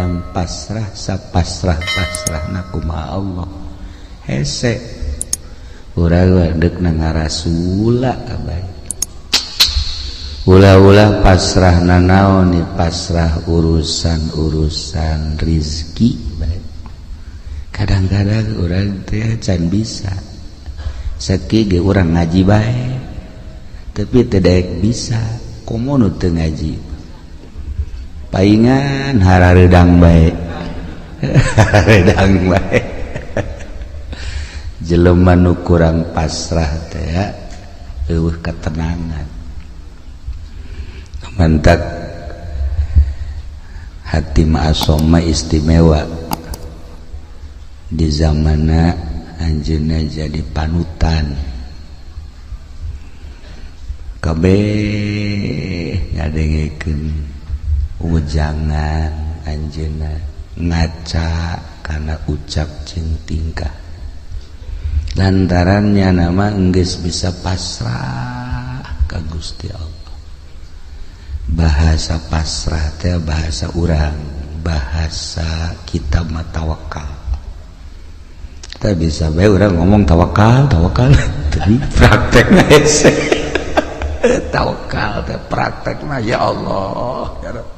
Jam pasrah sapasrah pasrahna kumaha Allah hese urang deuk na ngarasula bae ulah-ulah pasrah nanaon ni pasrah urusan-urusan rizki bae. Kadang-kadang urang teh can bisa seki ge urang ngaji bae tapi teu daek bisa komo nu teu ngaji paingan harareudang bae hareudang bae jelema nu kurang pasrah teh eueuh ketenangan. Mantak hati ma'asoma istimewa di zamana anjeunna jadi panutan kabeh ngadengekeun ujangan anjeunna ngaca kana ucap jeung tingkah lantarannya nama enggeus bisa pasrah ka Gusti Allah. Bahasa pasrah teh bahasa urang, bahasa kita mah tawakal. Kita bisa bae urang ngomong tawakal, tawakal, tapi praktekna hese. Tawakal teh praktekna ya Allah, ya Rabb.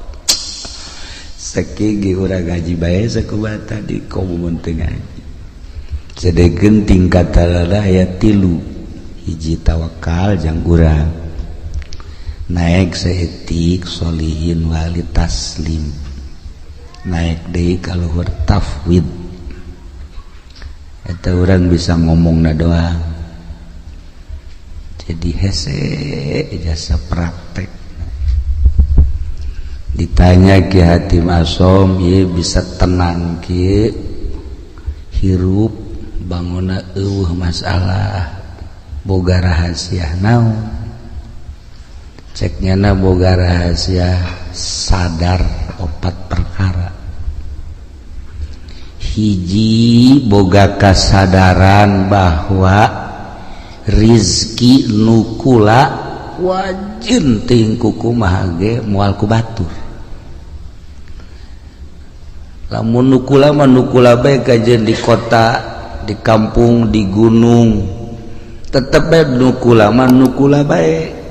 Seki ge urang ngaji bae sakumaha tadi komo mun teu ngaji. Sedekeun tingkatanna aya 3, hiji tawakal jang urang. Naik seetik solihin wali taslim, naik deui ka luhur tafwid. Eta urang bisa ngomongna doang jadi hese jasa praktek. Ditanya Ki Hatim Asom ieu bisa tenang kieu hirup bangunna eueuh masalah boga rahasia naon? Ceknya na boga rahasia sadar 4 perkara. Hiji boga kasadaran bahwa rizki nukula wajin ting kumaha ge moal ku batur. Lamun nukula mah nukula bae kajeun di kota, di kampung, di gunung, tetep bae nukula mah nukula bae.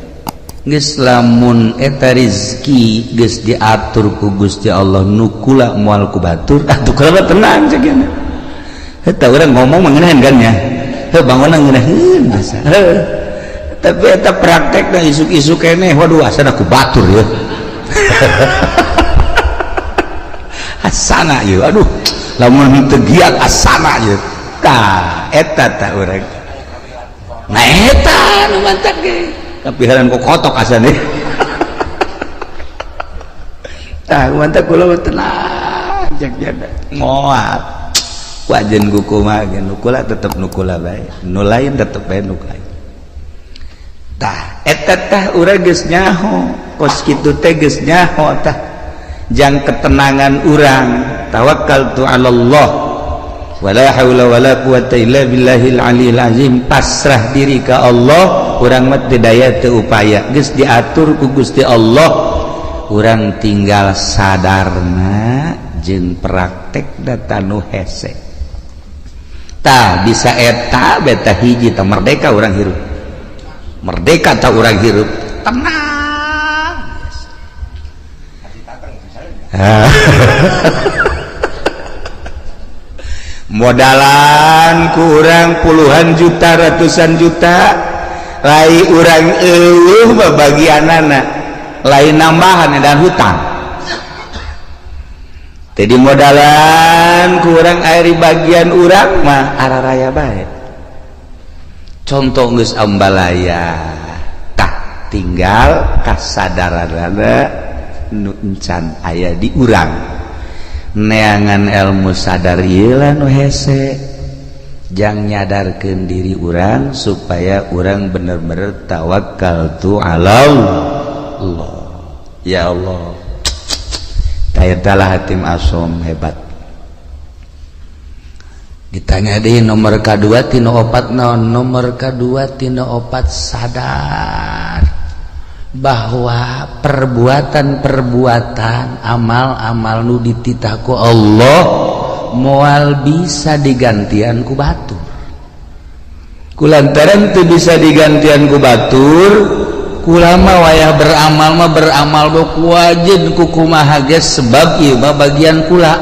Geus lamun eta rizki geus diatur ku Gusti Allah nukula moal ku batur, atuh kula mah tenang cek nya. Eta urang ngomong mah ngeunaheun kan nya. Heuh bangunna ngeunaheun biasa. Heuh. Tapi eta praktekna isuk-isuk keneh waduh asana ku batur ya. Asana ieu aduh lamun teu giat asana ieu. Tah eta tah urang. Nah eta nu mantak ge. Kapiharan ku kotok asane. Tah mantak kula tenang cek jada. Moal. Wajen ku kumaha ge nukula tetep nukula bae. Nu lain tetep bae nu lain. Tah eta tah urang geus nyaho, kos kitu teh geus nyaho tah. Jang ketenangan urang tawakkaltu 'ala Allah wala haula wala quwata illa billahil aliyil azim, pasrah diri ka Allah, urang mah teu daya teu upaya, geus diatur ku Gusti Allah, urang tinggal sadarna jeung praktek data nu hese. Tah bisa eta beta hiji tah merdeka urang hirup, merdeka tah urang hirup tenang. Modalan kurang puluhan juta ratusan juta lai urang eueuh babagianana lain nambahan dan hutang. Jadi modalan kurang air bagian urang mah araraya bae. Contoh geus ambalaya tah tinggal kasadaranana nu encan aya di urang. Neangan ilmu sadar ieu lah nu hese jang nyadarkeun diri urang supaya urang bener-bener tawakal tu ala Allah. Ya Allah, talah Hatim Asom hebat. Ditanya di nomor K2 tina 4 naon, nomor K2 tina 4 sadar Bahwa perbuatan-perbuatan, amal-amal nu dititah ku Allah moal bisa digantian ku batur. Kulantaran teu bisa digantian ku batur, kula mah wayah beramal mah beramal ku wajib ku kumaha ge, sebab ieu mah bagian kula,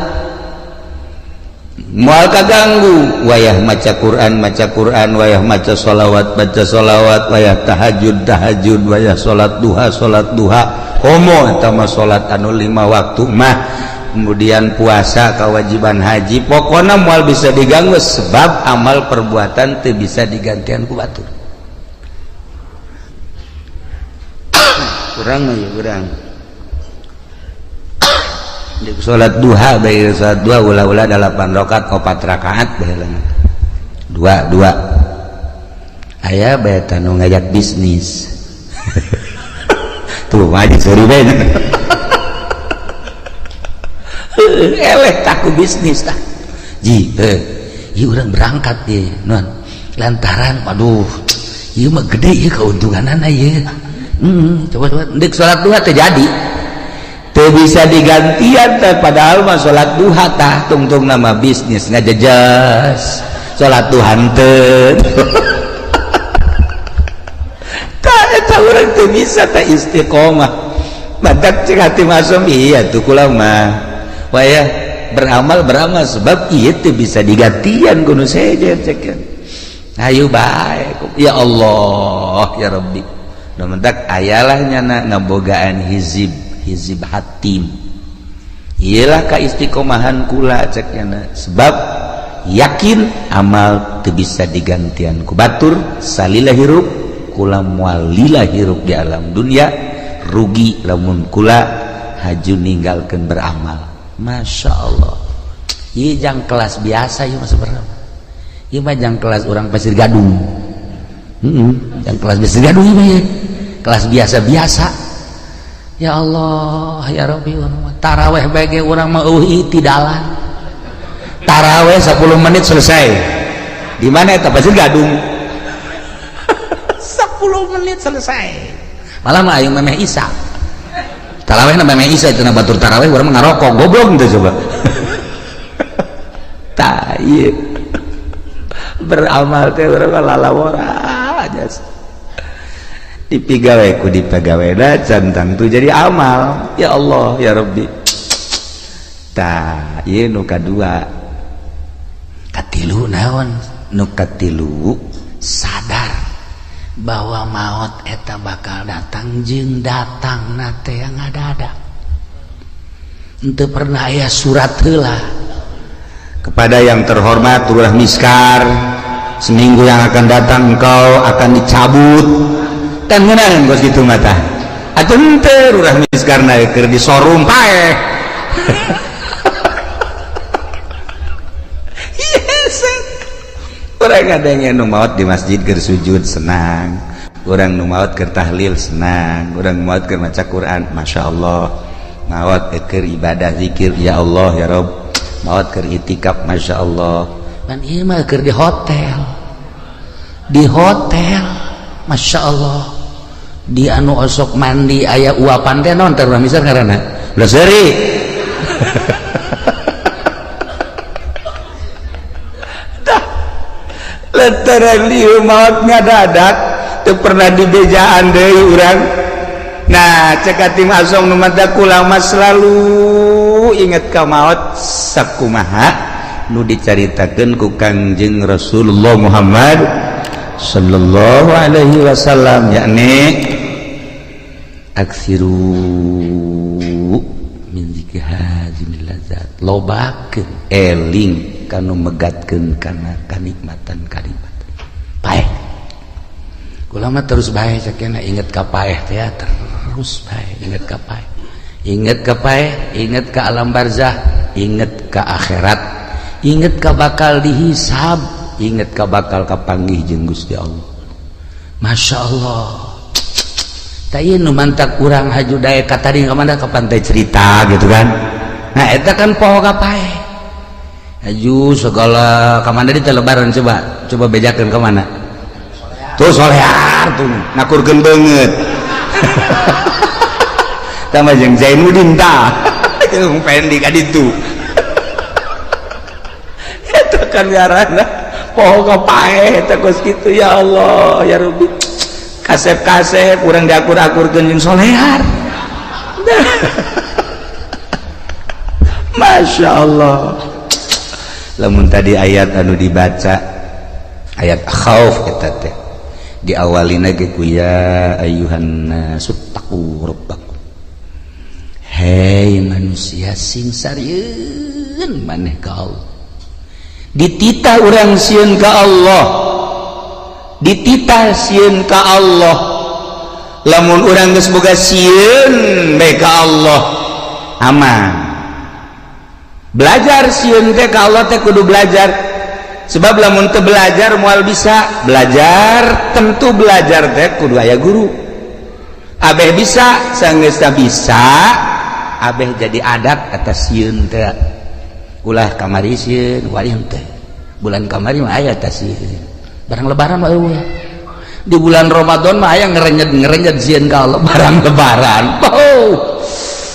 moal kaganggu. Wayah maca Quran, maca Quran, wayah maca sholawat, baca sholawat, wayah tahajud, tahajud, wayah salat duha, salat duha. Komo eta mah salat anu lima waktu mah, kemudian puasa, kewajiban haji, pokoknya moal bisa diganggu sebab amal perbuatan teu bisa digantian ku batur. Kurang mah ya kurang. Salat duha bae, salat duha ulah-ulah 8 rakaat, 4 rakaat bae, dua dua. Aya bae tanu ngajak bisnis tuh wajib seuri bae, eleh taku bisnis tah ji ieu urang berangkat ye non lantaran waduh ieu mah gede ieu keuntunganana ieu. Coba coba ndek salat duha teh jadi teu bisa digantian teh, padahal mah salat duha tah tungtung nama bisnis ngajejas salat duha teu. Tah eta urang teu bisa teh istiqomah. Badak cek hati masum iya tuh kula mah wayah beramal beramal sebab ieu teu bisa digantian ku nu sejen cek. Ayo bae ya Allah ya Rabbi. Nu mentak ayalah nyana ngabogaan hizib hizib hatim, iyalah ka istiqomahan kula cek nyana, sebab yakin amal teu bisa digantian ku batur. Salila hirup kula moal lila hirup di alam dunia, rugi lamun kula haju ninggalkeun beramal. Masya Allah, ieu jang kelas biasa ieu mah sebenarnya, ieu mah jang kelas orang Pasir Gadung. Jang kelas Pasir Gadung ieu mah kelas biasa-biasa. Ya Allah ya Rabbi, taraweh bagi orang mah eueuh tidalan taraweh 10 menit selesai. Di mana eta Pasir Gadung 10 menit selesai, malah mah ayo memeh isa taraweh na memeh isa itu na batur taraweh urang mah ngarokok goblok teh coba. Tah ieu beramal teh urang mah lalawora aja dipigawe ku dipegawena can tangtu jadi amal. Ya Allah ya Rabbi. Tah ieu nu kadua. Katilu naon? Nu katilu sadar bahwa maut eta bakal datang jeung datang nate yang ada-ada. Henteu pernah aya surat heula. Kepada yang terhormat Lurah Miskar, seminggu yang akan datang engkau akan dicabut. Kan ngeunaan kos kitu mah tah. Atuh henteu Lurah Miskar na keur disorum paeh. Yes. Urang ngadenge nu maot di masjid keur sujud senang, urang nu maot keur tahlil senang, urang nu maot keur maca Quran masyaallah, maot keur ibadah zikir ya Allah ya Rabb, maot keur itikaf masyaallah. Pan ieu mah keur di hotel, di hotel masyaallah, di anu osok mandi aya uapan teh naon teh urang misal ngaranna ulah seuri. Lantaran lieu maot ngadadak teu pernah dibejaan deui urang. Nah cek tim asong nu mata kula mah selalu inget ka maot sakumaha nu dicaritakeun ku Kangjeng Rasulullah Muhammad sallallahu alaihi wasallam, yakni aksiru min zikri hazimil ladzat, lobakeun eling kanu megatkeun kana kanikmatan kanikmatan paeh. Kula mah terus bae cekena inget ka paeh teh, terus bae inget ka paeh, inget ka paeh, inget ka alam barzah, inget ka akhirat, inget ka bakal dihisab, inget ka bakal kapanggih jeung Gusti Allah. Masya Allah. Tah ieu nu mantak urang haju daek ka tadi ka mana, ka pantai cerita gitu kan. Nah eta kan poho ka paeh. Haju segala ka mana di lebaran, coba coba bejakeun ka mana. Tuh solear tuh ngakurkeun beungeut. Tambah jeung Zainuddin tah. Jeung Fendi ka ditu. Eta kan ngaranna poho paeh eta kos kitu, ya Allah ya Rabbi. Kasep-kasep urang diakur-akurkeun jeung solehar. Masya Allah. Lamun tadi ayat anu dibaca ayat khauf eta teh diawalina ge ku ya ayyuhan nasuttaqu rabbakum. Hei manusia, sing sarieun maneh ka Allah. Dititah urang sieun ka Allah, dititah sieun ka Allah. Lamun urang geus boga sieun bae ka Allah, aman. Belajar sieun teh ka Allah teh kudu belajar, sebab lamun teu belajar moal bisa belajar. Tentu belajar teh kudu aya guru abeh bisa. Sanggeus bisa abeh jadi adat atas sieun teh, ulah kamari sieun wayang teh bulan kamari mah aya teh sieun, barang lebaran mah eueuh. Di bulan Ramadan mah aya ngerenyet-ngerenyet sieun ka Allah barang lebaran. Oh,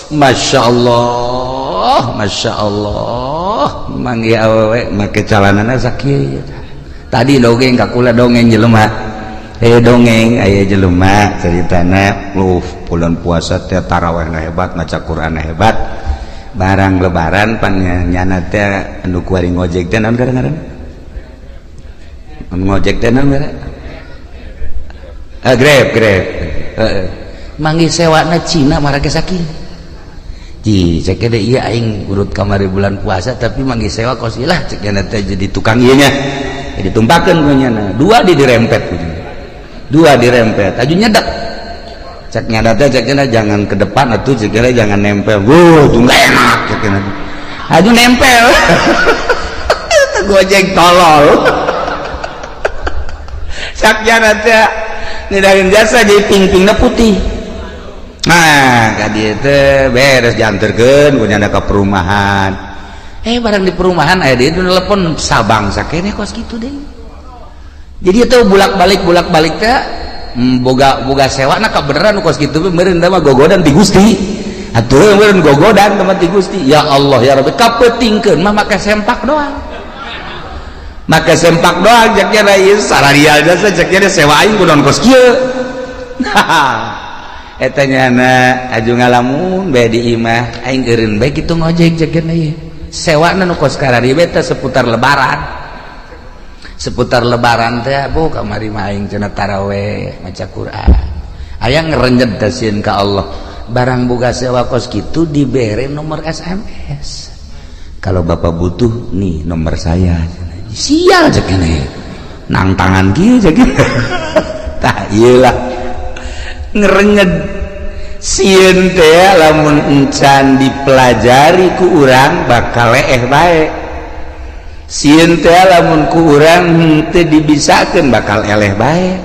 Masya Allah, Masya Allah, manggih awewe make calanana sakieu. Tadi dongeng ka kula, dongeng jelema, dongeng aya jelema ceritana lu bulan puasa teh tarawihna hebat, maca Quran hebat, barang lebaran pan nyana teh anu kuari ngojek teh naon ngaranna, ngojek teh naon ngaranna? Ah, Grab, Grab. Heeh, manggih sewana Cina marake sakieu. Ji cek deh, iya aing urut kamari bulan puasa tapi manggih sewa kos lah cek teh, jadi tukang ieu nya jadi tumpakeun ku nyana dua di dirempet, dua dirempet aju nyedak cek nyada teh, cek jangan ke depan atuh, cek jangan nempel. Wuh, tuh nggak enak cek aju nempel. Gojek tolol cek nyana teh ngedahin jasa jadi ping-pingna putih. Nah, ka dieu teh beres dianterkeun ku nyana ka perumahan. Barang di perumahan aya dia telepon Sabang sakene kos kitu deh. Jadi itu bulak-balik bulak-balik teh boga boga sewa na kabeneran kos kitu meureun mah gogodan ti Gusti. Atuh meureun gogodan mah ti Gusti. Ya Allah ya Rabbi, kapeutingkeun mah make sempak doang. Make sempak doang cek nya ieu sararial jasa cek nya sewa aing kunaon kos kieu. Eta nyana aju ngalamun bae di imah aing eureun bae kitu ngojek cek nya ieu. Sewana nu kos karari bae teh seputar lebaran. Seputar lebaran teh bu kamari mah aing cenah taraweh maca Quran. Aya ngerenjet teh sieun ka Allah. Barang boga sewa kos kitu dibere nomor SMS. Kalau bapak butuh nih nomor saya. Sial cek nya. Nang tangan kieu cek. Tah ieu lah ngerenyet sieun teh lamun encan dipelajari ku urang bakal leeh bae. Sieun teh lamun ku urang henteu dibisakeun bakal eleh bae.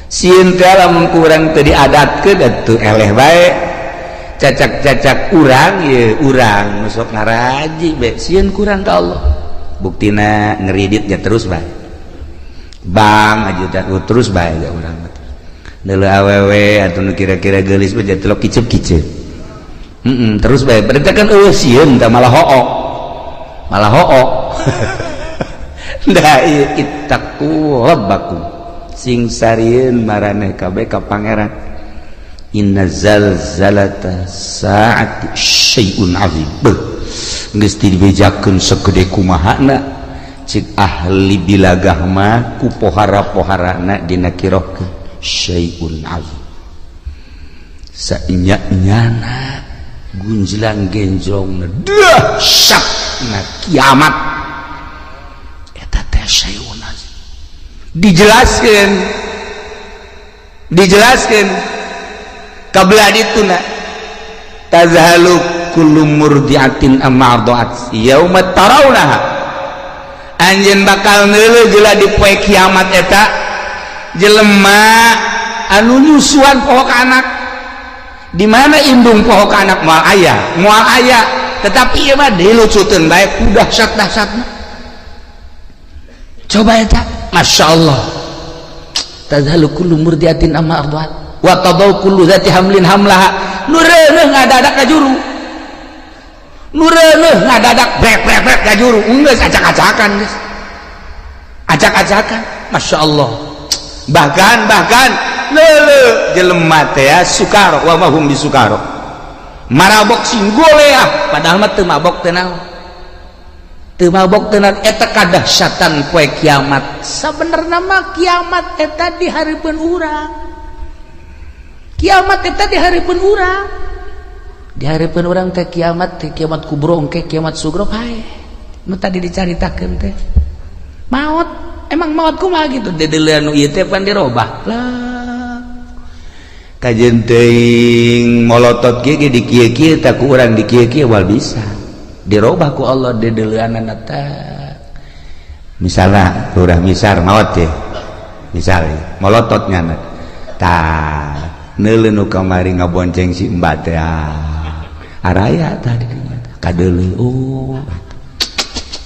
Sieun teh lamun ku urang teu diadatkeun atuh eleh bae. Cacak-cacak urang ye urang sok ngaraji bae sieun kurang ka Allah. Buktina ngeriditnya terus bae. Bang aja terus bae ya urang mah. Deuleu awewe atuh nu kira-kira geulis mah jadi telok kicep-kicep. Terus bae berarti kan eueuh sieun tah, malah hook. Malah hook. Da ieu ittaqu rabbakum. Sing sarieun maraneh kabeh ka pangeran. Inna zalzalata saati syai'un azim. Beuh, geus dibejakeun segede kumahana cek ahli bilagah mah ku pohara-poharana dina kirohkeun syai'un azim. Sainya-nyana gunjlang genjrong dahsyatna kiamat eta teh syai'un azim. Dijelaskeun, dijelaskeun kabelah dituna tazhalu kullu murdiatin amma arda'at yauma tarawnaha. Anjeun bakal neuleuh jeula di poe kiamat eta jelema anu nyusuan poho ka anak. Di mana indung poho ka anak? Moal aya, moal aya. Tetapi ieu mah dilucuteun bae ku dahsyat-dahsyatna. Coba eta, Masya Allah, tazhalu kullu murdiatin amma arda'at. Wa tadau kullu dzati hamlin hamlaha, nu reuneuh ngadadak ka juru, nu reuneuh ngadadak brek brek brek ka juru, geus acak-acakan, geus acak-acakan. Masya Allah. Bahkan bahkan lele jelema teh ya sukaro wa mahum bisukaro, marabok sing goleah, padahal mah teu mabok teu naon, teu mabok teu naon. Eta kadahsyatan poe kiamat. Sabenerna mah kiamat eta di hareupeun urang, kiamat eta di hareupeun urang, di hareupeun urang teh kiamat teh, kiamat kubro engke, kiamat sugro pae nu tadi dicaritakeun teh. Maot, emang maot kumaha gitu, dedelean nu ieu teh pan dirobah lah. Kajeun teuing molotot kieu ge di kieu-kieu tak ku urang, di kieu-kieu wal bisa dirobah ku Allah dedeleanana teh. Misalnya Lurah Misar maot teh, misalnya molotot nyana tah, neuleuh nu kamari ngabonceng si Mbak teh, araya tadi kadeuleu, oh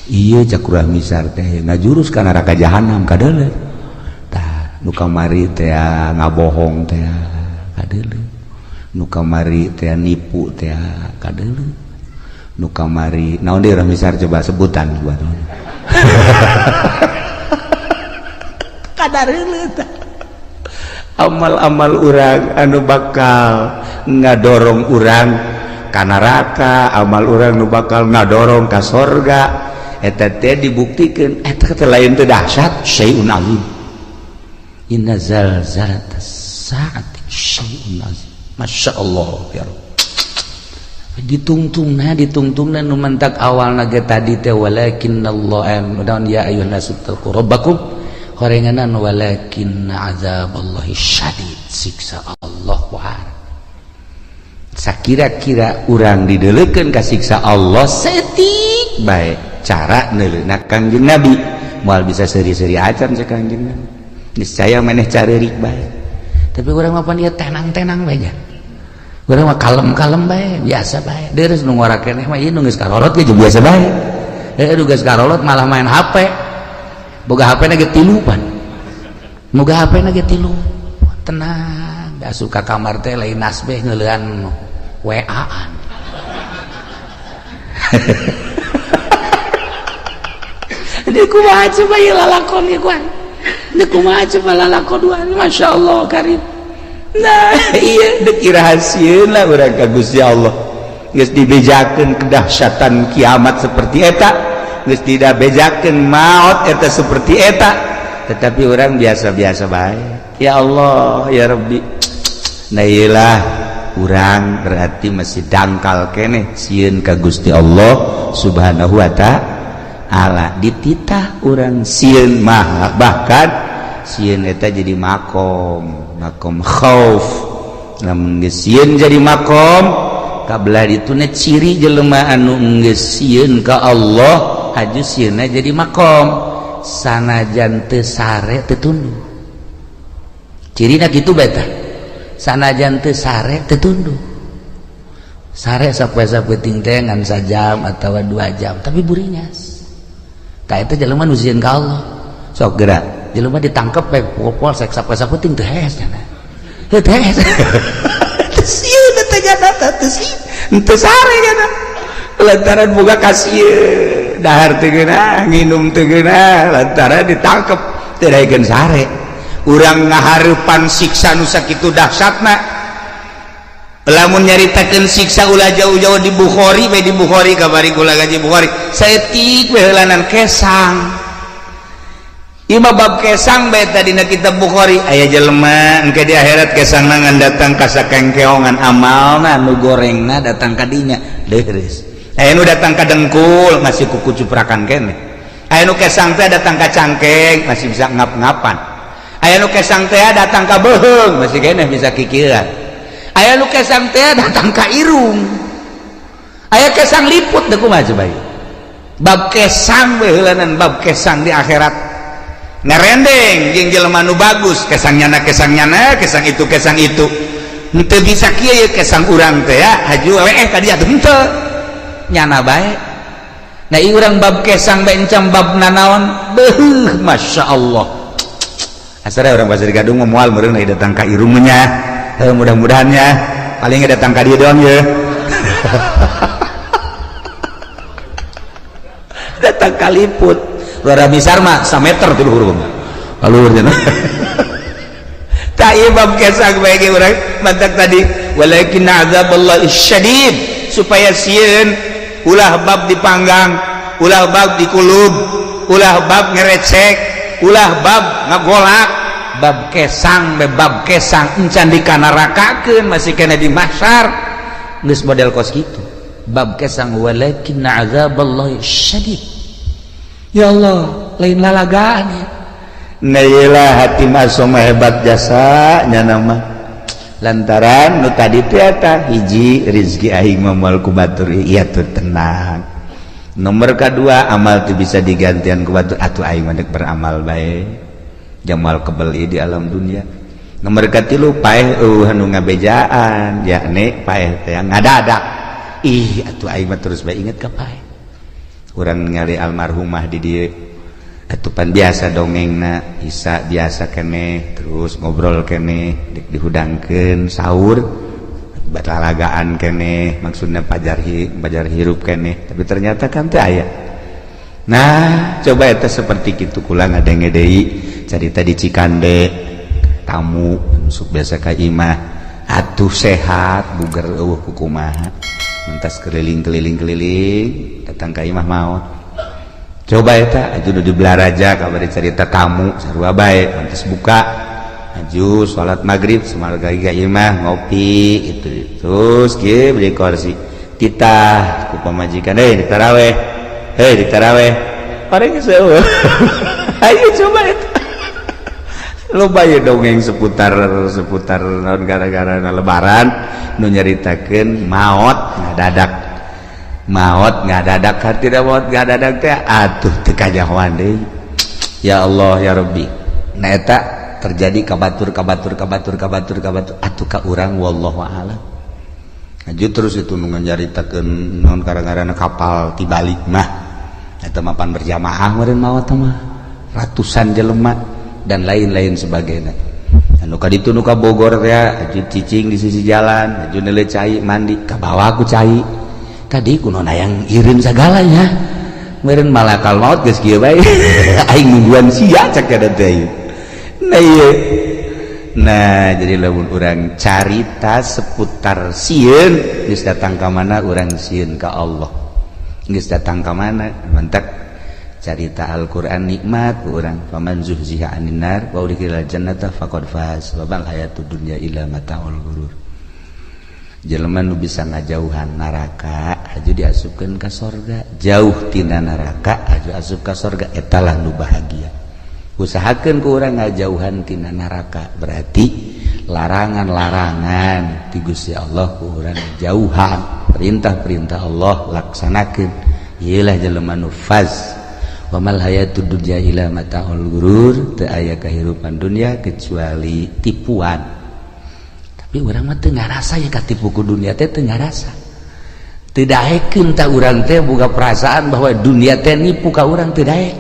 iya, cak Lurah Misar teh ngajurus ka neraka jahanam, kadeuleu. Tah, nu kamari teh ngabohong teh, kadeuleu. Nu kamari teh nipu teh, kadeuleu. Nu kamari naon deui, Lurah Misar, coba sebutan buat kadareuleu. Tah, amal-amal urang anu bakal ngadorong urang ka neraka, amal urang nu bakal ngadorong ka sorga, eta teh dibuktikan. Eta teh lain teh dahsyat, syai'un azim. Inna zalzalatas saati syai'un azim. Masya Allah ya Rabb. Ditungtungna, ditungtungna nu mantak awalna ge tadi teh walakinnallah naon, ya ayyuhan nasu taqu rabbakum, horenganan walakin azaballahi syadid, siksa Allah wahar. Sakira-kira urang dideulekeun ka siksa Allah setik bae cara neuleuna Kangjeng Nabi, moal bisa seuri-seuri acan cek Kangjeng Nabi, niscaya maneh careurik bae. Tapi urang mah pan ieu tenang-tenang bae nya, urang mah kalem-kalem bae, biasa bae. Deres nu ngora keneh mah ieu nu geus karolot ge biasa bae. Nu geus karolot malah main HP, boga HP na ge tilu pan, boga HP na ge tilu, tenang. Da asup ka kamar teh lain nasbeh, ngeulean WA-an. Di kumaha coba ieu lalakon ieu kuan, di kumaha coba lalakon dua, Masya Allah karim. Nah iya, dek rahasieun lah urang ka Gusti Allah. Geus dibejakeun kedahsyatan kiamat seperti eta, geus tidak bejakeun maut eta seperti eta, tetapi orang biasa-biasa bae. Ya Allah ya Rabbi. Nah iyalah, urang berarti masih dangkal keneh sieun ka Gusti Allah Subhanahu wa ta'ala. Dititah urang sieun mah, bahkan sieun eta jadi makom, makom khauf. Lamun geus sieun jadi makom kabelah dituna, ciri jelema anu geus sieun ka Allah haju sieunna jadi makom, sanajan teu sare teu tunduh. Cirina kitu beta, sanajan teu sare teu tunduh. Sare sapoe-sapoe teh ngan sajam atawa 2 jam, tapi buringas. Tah, eta jelema nu sieun ka Allah. Sok gerak jelema ditangkep bae polsek sapoe-sapoe teu hees cenah, teu hees, teu sieun teh jana, teu sieun, teu sare jana, lantaran boga kasieun. Dahar teu geunah, nginum teu geunah, lantaran ditangkep teu daekeun sare. Urang ngahareupan siksa nu sakitu dahsyatna. Lamun nyaritakeun siksa ulah jauh-jauh, di Bukhari bae, di Bukhari kabari kula gaji Bukhari saeutik we heulanan kesang. Ima bab kesang bae tadina kitab Bukhari, aya jelema engke di akhirat kesangna ngan datang ka sakengkeongan amalna nu gorengna datang ka dinya leureus. Aya nu datang ka dengkul masih kuku cuprakan keneh, aya nu kesang teh datang ka cangkeng masih bisa ngap-ngapan, aya nu kesang teh datang ka beuheung masih keneh bisa kikieuan, aya nu kesang teh datang ka irung, aya kesang liput. Teu kumaha coba bab kesang we heulanan, bab kesang di akhirat ngarendeng jeung jelema nu bagus, kesang nyana, kesang nyana, kesang itu, kesang itu, henteu bisa kieu ye kesang urang teh ya haju we ka dieu henteu nyana bae. Nah ieu urang bab kesang bae encam bab nanaon, beuh, Masya Allah. Asal orang Pasir Gadung moal meureun datang ka irung nya. Mudah-mudahannya paling datang ka dieu doang ya. Datang kaliput luar misar mah sameter tuh luhur luhur. Tak ieu bab kesang bae ge urang mantak tadi walakin azaballah syadid, supaya sieun ulah bab dipanggang, ulah bab dikulub, ulah bab ngerecek, ulah bab ngagolak, bab kesang be bab kesang encan dikanarakakeun masih kena di mahsyar geus model kos kitu bab kesang walakin azaballah syadid. Ya Allah, lain lalagaan ya. Nah iyalah hati masuk hebat jasa nya nama lantaran nu tadi teh eta hiji rizki aing mah moal ku batur, iya tuh tenang. Nomor kedua amal tuh bisa digantian ku batur, atuh aing mah beramal bae jamal kebeli di alam dunia. Nomor katilu paeh eueuh anu ngabejaan yakni paeh teh ngadadak, ih atuh aing mah terus bae inget ka paeh. Urang ningali almarhumah di dieu atupan biasa dongengna isa biasa keneh terus ngobrol keneh dihudangkeun sahur batalagaan keneh maksudnya pajar pajar hirup keneh, tapi ternyata kan teu aya. Nah coba eta seperti kitu kula ngadenge deui carita di Cikande tamu masuk biasa ka imah atuh sehat buger eueuh kukumaha mentas keliling-keliling-keliling datang ka imah maot. Coba eta aju di Belaraja kabar cerita tamu sarua bae pantes buka aju salat maghrib semarga ka imah ngopi itu terus kieu beli kursi titah ku pamajikan hei ditaraweh, hei ditaraweh paling seueuh. Ayo coba eta loba ye dongeng seputar seputar naon gara-gara lebaran nu nyaritakeun maot ngadadak, maot ngadadak hati maot ngadadak teh atuh teu kajahoan deui. Ya Allah ya Rabbi. Nah eta terjadi kabatur kabatur kabatur kabatur kabatur atuh ka urang wallahu a'lam. Aju terus itu nu nyaritakeun naon gara-gara kapal tibalik mah eta mapan berjamaah meureun maot mah ratusan jelema dan lain-lain sebagainya. Anu ka ditu nu ka Bogor teh aju cicing di sisi jalan, aju neuleuh cai mandi ka bawa ku cai. Tadi kuno hayang irin segalanya. Meureun malakal maut geus kieu bae. Aing nungguan sia cek eta teh. Nah ieu. Nah jadi lamun urang carita seputar sieun geus datang ka mana urang sieun ka Allah. Geus datang ka mana mantak carita Al-Qur'an nikmat urang faman zuhziha 'anil nar wa udkhilal jannata faqad faz wa mal hayatud dunya illa mataul ghurur. Jelema nu bisa ngajauhan neraka aju diasupkeun ka sorga, jauh tina neraka aju asup ka sorga, etalah nu bahagia. Usahakeun ku urang ngajauhan tina neraka, berarti larangan-larangan ti Gusti Allah ku urang jauhan, perintah-perintah Allah laksanakeun. Ieulah jelema nu faz. Wa mal hayatud dunya illa mataul ghurur, teu aya kahirupan dunia kecuali tipuan. Tapi urang mah teu ngarasa ya katipu ku dunia teh, teu ngarasa. Teu daekeun ta urang teh boga perasaan bahwa dunia teh nipu ka urang, teu daek.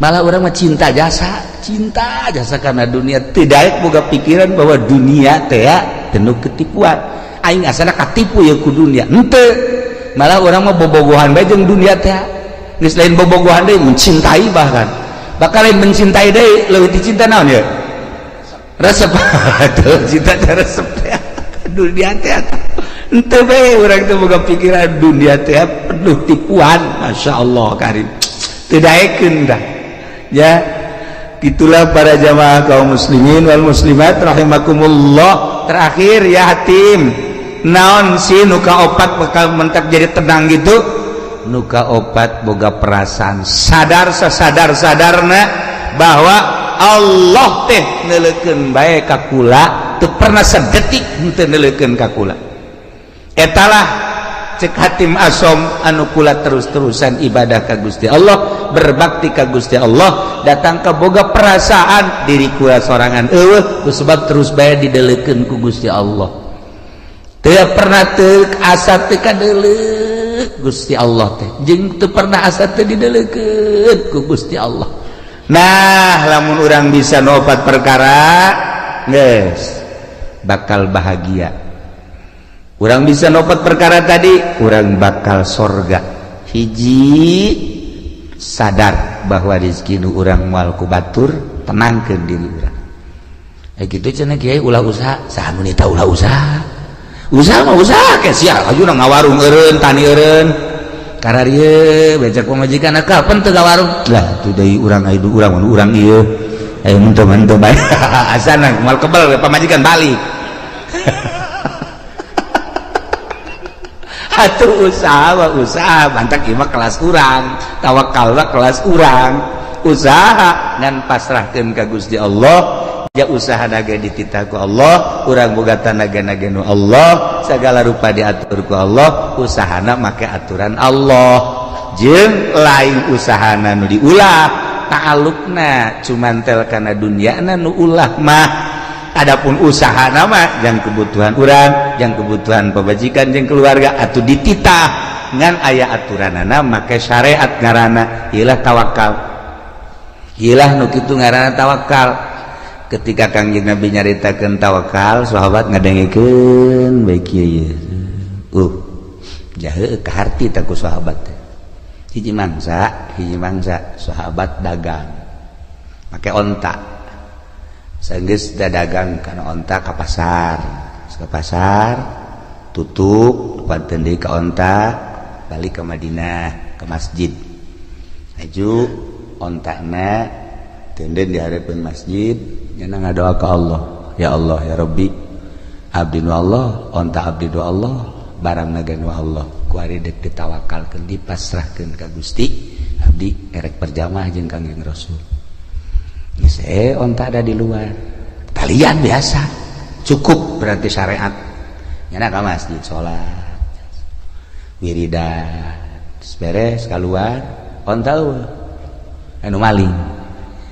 Malah urang mah cinta jasa karena dunia, teu daek boga pikiran bahwa dunia teh penuh ketipuan. Aing asana katipu ya ku dunia. Henteu. Malah urang mah bobogohan bae jeung dunia teh. Geus lain bobogohan deui, mencintai bahkan. Bakal lain mencintai deui, leuwih dicinta naon ya? Resep. Tuh cinta teh resep teh. Dunia teh henteu bae urang teh boga pikiran dunia teh penuh tipuan. Masya Allah karim. Teu daekeun dah. Ya, itulah para jamaah kaum muslimin wal muslimat rahimakumullah. Terakhir ya hatim, naon sih nu kaopat bakal mentak jadi tenang gitu? Nu kaopat boga perasaan sadar sasadar sadarna bahwa Allah teh neuleukeun bae ka kula, teu pernah sedetik henteu neuleukeun ka kula. Etalah cek Hatim Asom anu kula terus-terusan ibadah ka Gusti Allah, berbakti ka Gusti Allah, datang ke boga perasaan diri kula sorangan eueuh ku sebab terus bae dideleukeun ku Gusti Allah. Teu pernah teu asa teu kadeuleuk Gusti Allah teh, jeung teu pernah asa teu dideleukeun ku Gusti Allah. Nah lamun urang bisa nopat perkara geus bakal bahagia. Urang bisa nopot perkara tadi, urang bakal sorga. Hiji, sadar bahwa rezeki nu urang moal ku batur, tenangkeun diri urang. Eh, gitu cenah kiai, ulah usaha. Saha nu nita ulah usaha? Usaha mah usaha ke sia, aju ngawarung eureun, tani eureun. Kararieu becak pamajikan, kapan teu ngawarung? Lah, tuh deui urang aya urang urang ieu. Ayo henteu henteu bae. Asana moal kebel pamajikan balik. Atuh usaha mah usaha, mantak ieu mah kelas urang, tawakal mah kelas urang. Usaha ngan pasrahkeun ka Gusti Allah, ya usaha naga dititah ku Allah, urang boga tanaga naga nu Allah, segala rupa diatur ku Allah, usahana make aturan Allah. Jeung lain usahana nu diulah, ta'alluqna cuman tel kana dunyana nu ulah mah. Adapun usaha nama yang kebutuhan urang, yang kebutuhan pamajikan jeung keluarga atau dititah ngan aya aturanana make syariat, ngaranna ilah tawakal. Ilah nu kitu ngaranna tawakal. Ketika Kangjeng Nabi nyaritakeun tawakal, sahabat ngadengekeun bae kieu ieu. Jahe kaharti tah ku sahabat teh. Hiji mangsa sahabat dagang make onta. Sanggeus dagang kana onta ka pasar. Ka pasar tutup panten deui ka onta, balik ke Madinah, ke masjid. Aju ontana tenden di hareupeun masjid, nyana ngadoa ka Allah, ya Allah ya Rabbi, abdi nu Allah, onta abdi nu Allah, barang naga nu Allah, kuari dek ditawakalkeun, dipasrahkeun ka Gusti, abdi erek berjamaah jeung Kangjeng Rasul. Geus onta ada di luar talian biasa, cukup berarti syariat. Nyana ka masjid salat wiridan, beres keluar, onta eueuh, anu maling.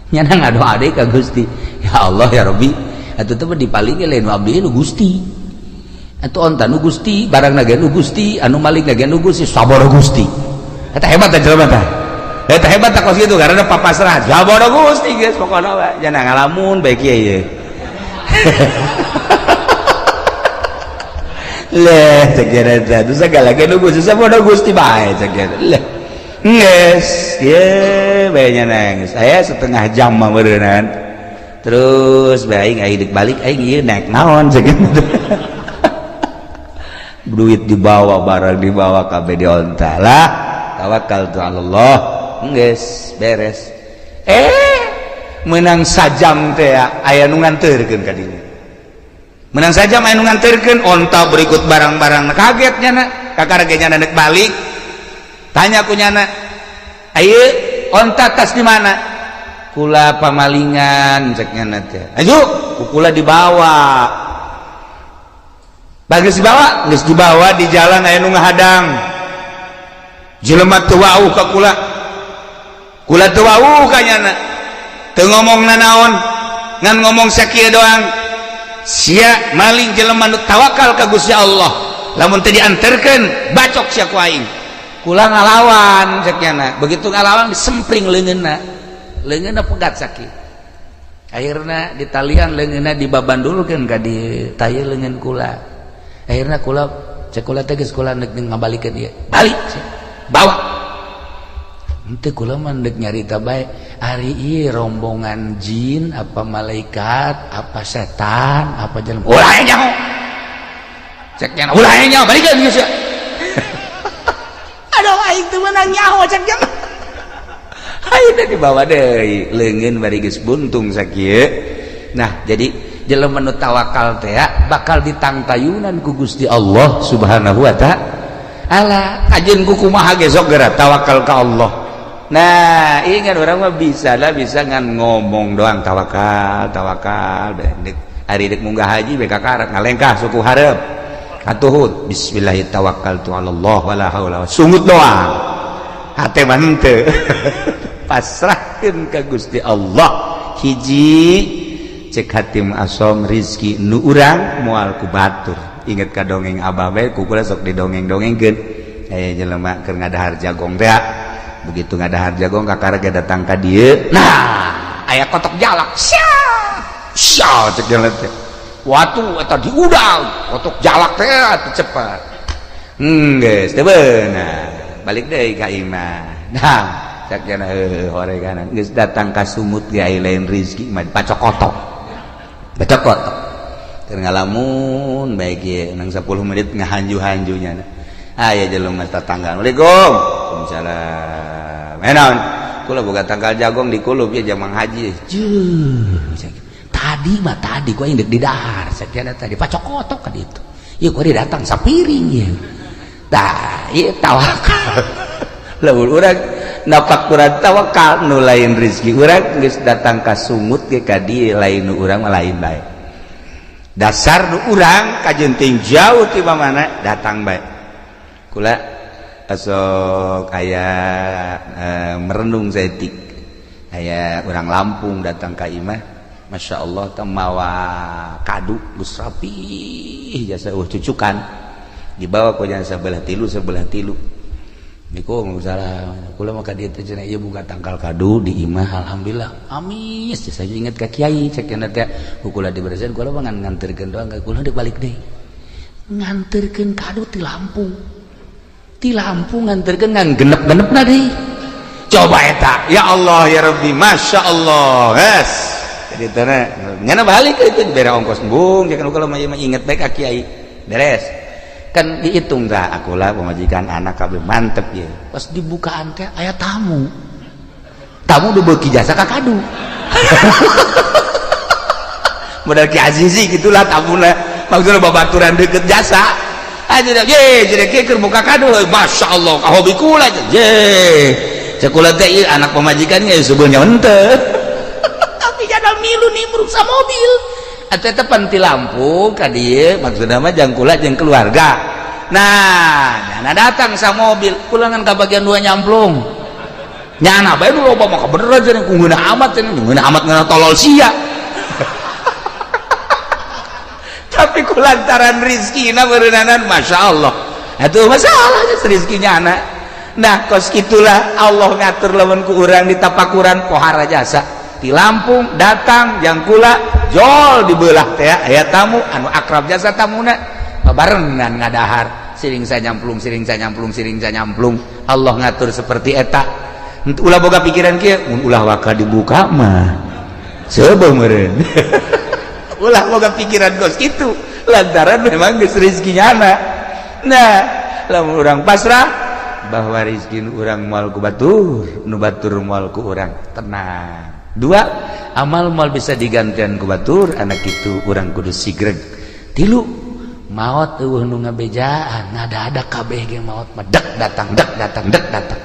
Nyana ngadoa deui ka Gusti, ya Allah ya Rabbi, atuh teh dipaling lain nu abdi, nu Gusti, atuh onta nu Gusti, barang naga nu Gusti, anu maling naga nu Gusti, sabar Gusti. Eta hebat teh jelema teh, eta hebat teh kos kitu, karena papasrah sabar Gusti. Geus pokona we jangan ngalamun bae kieu ieu. Leh, cek eta teh segala ge nu Gusti, sabar Gusti bae cek eta. Leh, geus ye bae nya, geus aya setengah jam mah meureunnan. Terus bae aing aing balik, aing ieu naik naon cek. Duit dibawa, barang dibawa, kabeh di onta lah. Tawakal tu Allah, geus beres. Menang sajam teh aya nu nganterkeun ka dinya. Menang sajam aya nu nganterkeun onta berikut barang-barang. Kaget nyana, kakara ge nyana nek balik. Tanya ku nyana, ayo onta tas di mana? Kula pamalingan cek nyana teh. Ayo ku kula dibawa. Bagus dibawa, geus dibawa di jalan aya nu ngahadang. Jelema teu wauh ka kula. Kula teu wauh ka nyana. Teu ngomong nanaon, ngan ngomong sakieu doang. Sia maling jelema nu tawakal ka Gusti Allah. Lamun teu dianterkeun, bacok sia ku aing. Kula ngalawan cek nyana. Begitu ngalawan disempring leungeunna. Leungeunna pegat sakieu. Akhirna ditalian leungeunna, dibabandulkeun ka di taye leungeun kula. Akhirna kula cek kula teh geus kula neuk ngabalikeun ieu. Balik sia. Bawa. Henteu, kula mah deuk nyarita bae, ari ieu rombongan jin apa malaikat apa setan apa jelema. Ulah nyaho. Cek nyana ulah nyaho, balikeun geus sia. Aduh, aing teu meunang nyaho cek nyana. Ayeuna dibawa deui leungeun bari geus buntung sakieu. Nah, jadi jelema nu tawakal teh bakal ditangtayunan ku Gusti Allah Subhanahu wa ta'ala. Kajeun ku kumaha ge sok geura tawakal ka Allah. Nah, ingat orang mah bisa lah, bisa ngan ngomong doang tawakal, tawakal. Dek ari dek munggah haji bae kakarak ngalengkah suku hareup. Atuhut bismillah tawakkaltu ala Allah wala haula, sungut doang. Hate mah henteu. Pasrahkeun ka Gusti Allah. Hiji cek hatim asom, rizki nu urang moal ku batur. Inget ka dongeng abah bae, ku kula sok didongeng-dongengkeun. Aya jelema keur ngadahar jagong teh, begitu ngadahar jagong kakara ge datang ka dieu, nah aya kotok jalak, sia sia cek jelema teh. Watu eta diudang, kotok jalak teh atuh cepat. Geus teu beunang. Balik deui ka imah. Nah, cak jana heuh horeganan geus datang ka sumut ge aya lain rezeki mah pacokotok. Pacokotok. Keur ngalamun bae ge nang 10 menit ngahanju-hanjunya. Aya jelema tetangga. Assalamualaikum. Waalaikumsalam. Naon? Kula boga tangkal jagong di kulub ya jamang haji. Jeuh, tadi mah tadi gua indek di dahar, sakiana tadi pacokotok ka ditu. Ieu gua datang sapiring ieu. Tah, ieu tawakal. Lamun urang napak kurang tawakal nu lain rezeki urang geus datang ka sungut ge ka dieu lain nu urang mah lain bae. Dasar nu urang kajenting jauh ti mana datang bae. Kula asok aya merenung saeutik. Aya urang Lampung datang ka imah, Masya Allah teh mawa kadu geus rapih jasa cucukan dibawa ku jasa sebelah tilu sebelah tilu. Niku salah kula mah ka dieu teh cenah ieu buka tangkal kadu di imah alhamdulillah amis saya inget ka kiai cek cenah teh kula diberesihan kula mah ngan nganterkeun doang ka kula deuk balik deui nganterkeun kadu ti Lampung ti Lampung nganterkeun ngan genep-genepna deui coba eta ya Allah ya Rabbi Masya Allah yes jadi tanah ngana balik itu dibere ongkos embung jangan kula mah inget bae ka kiai beres kan dihitung dah akulah pemajikan anak kabeh mantep ya pas dibukaan teh aya tamu tamu udah beuki jasa ka kadu modal Ki Azizi gitulah tamuna maksudnya babaturan deket jasa aja ye jadi kieu keur buka kadu Masya Allah ka hobi kula ye cek kula teh ieu anak pemajikannya sebenarnya henteu tapi jadal milu nimbrung sa mobil atau eta pan ti Lampung ka dieu maksudna mah jang kula jeung keluarga nah nyana datang sa mobil kulangan ka bagian dua nyamplung nyana bae nu loba mah kabeneran cenah ku ngeunah amat cenah ngeunah amat ngeunah tolol sia tapi kulantaran rizkina beureunanan Masya Allah atuh masalahnya rizkinya anak nah kos itulah Allah ngatur lamun ku urang ditapakuran pohara jasa di Lampung datang jang kula jol dibelah teh aya tamu anu akrab jasa tamuna babarengan ngadahar siring sanyamplung siring sanyamplung siring sanyamplung Allah ngatur seperti eta ulah boga pikiran kieu mun ulah waka dibuka mah seubeuh meureun ulah boga pikiran kos kitu lantaran memang geus rezekinya anak nah lamun urang pasrah bahwa rezeki urang moal ku batur nu batur moal ku urang tenang dua amal moal bisa digantian ku batur anak itu urang kudu sigreg tilu maot eueuh nu ngabejaan ngada-ada kabeh ge maot mah dek datang dek datang dek datang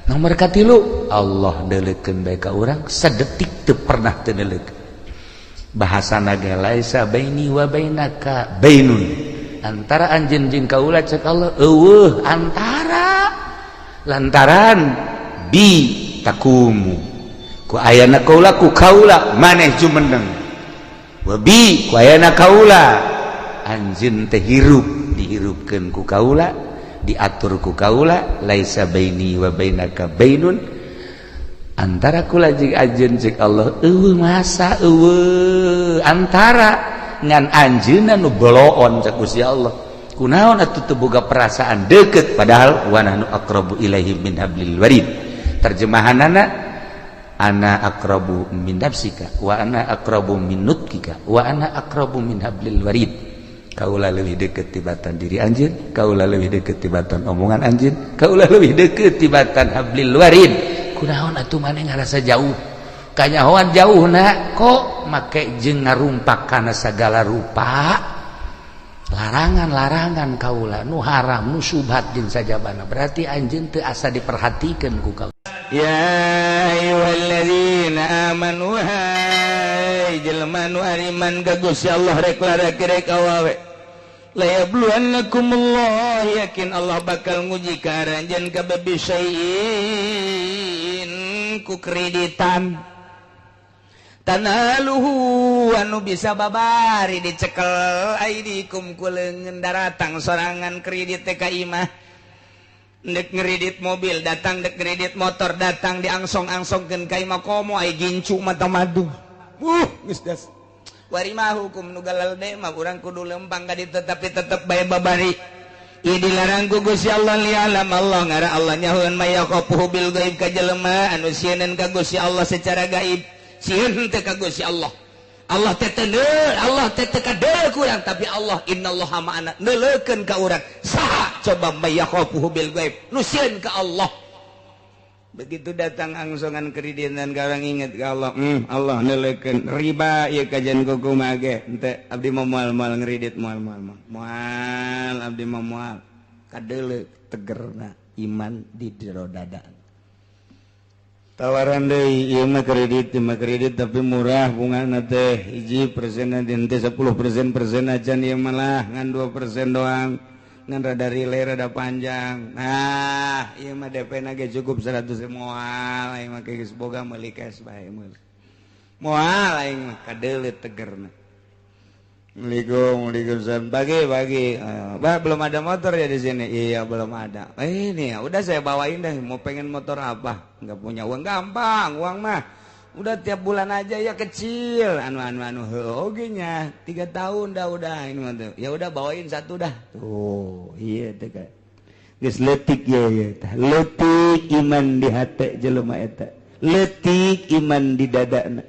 nomor katilu Allah deuleukeun bae ka urang sadetik teu pernah teu deuleukeun bahasana ge laisa baini wa bainaka bainun antara anjeun jeung kaula cek Allah eueuh antara lantaran bi takumu ku ayana kaula ku kaula maneh jumeneng wa bi ku ayana kaula anjeun teh hirup dihirupkeun ku kaula diatur ku kaula laisa baini wa bainaka bainun antara kula jeung anjeun cek Allah eueuh masa eueuh antara ngan anjeunna nu boloon cek Gusti Allah kunaon atuh teu boga perasaan deket padahal wa nahnu aqrabu ilaihi min hablil warid terjemahanana ana aqrabu min nafsika wa ana aqrabu min nutkika wa ana aqrabu min hablil warid kaula leuwih deket tibatan diri anjeun kaula leuwih deket tibatan omongan anjeun kaula leuwih deket tibatan hablil warid kunaon atuh maneh ngarasa jauh kanyahoan jauh na kok make jeung ngarumpak kana sagala rupa larangan-larangan kaula nu haram nu subhat jeung sajabana berarti anjeun teu asa diperhatikeun ku kaula ya ayyuhalladzina amanu hai jelema nu ariman ka Gusti Allah rek larek rek awewe la yabluwannakumullah yakin Allah bakal nguji ka aranjeun kabeh bisyai'in ku kreditan tanaluhu anu bisa babari dicekel aidikum ku leungeun daratang sorangan kredit teh ka imah dek ngeredit mobil datang dek ngeredit motor datang diangsong-angsongkeun ka imah komo ai gincu mata madu geus das Wari mah hukum nu galalde mah urang kudu lempang ka ditu tapi tetep bae babari. Ieu dilarang ku Gusti Allah lialam Allah ngara Allah nyahoeun mayaqafuhu bil gaib ka jelema anu sieun ka Gusti Allah secara gaib. Sieun teh ka Gusti Allah. Allah teh teu Allah teh teu kadeuleu ku urang tapi Allah innallaha ma'ana neuleukeun ka urang. Saha coba mayaqafuhu bil gaib nu sieun ka Allah. Begitu datang angsongan keridinan ka urang inget ka Allah, Allah neuleukeun riba ieu kajian kumaha ge henteu abdi mah moal-moal ngeridit moal-moal moal abdi mah moal kadeuleu tegerna iman di jero dada. Tawaran deui ieu mah kredit tapi murah bungana teh hiji persen teh 10% persen acan ieu malah ngan 2% doang ngan rada relay rada panjang. Nah ieu mah DP na ge cukup 100 moal aing mah geus boga meuli cash bae meuli moal aing mah kadeuleu tegerna. Assalamualaikum, waalaikumsalam. Pagi. Bah, belum ada motor ya di sini? Iya, belum ada. Ini ya, udah saya bawain deh. Mau pengen motor apa? Nggak punya uang, gampang, uang mah. Udah tiap bulan aja ya kecil. Anu heuh oge nya. 3 tahun dah udah ini mah tuh. Ya udah bawain satu dah. Tuh, iya teh ka. Geus leutik ya ya tah. Leutik iman di hate jelema eta. Leutik iman di dadana.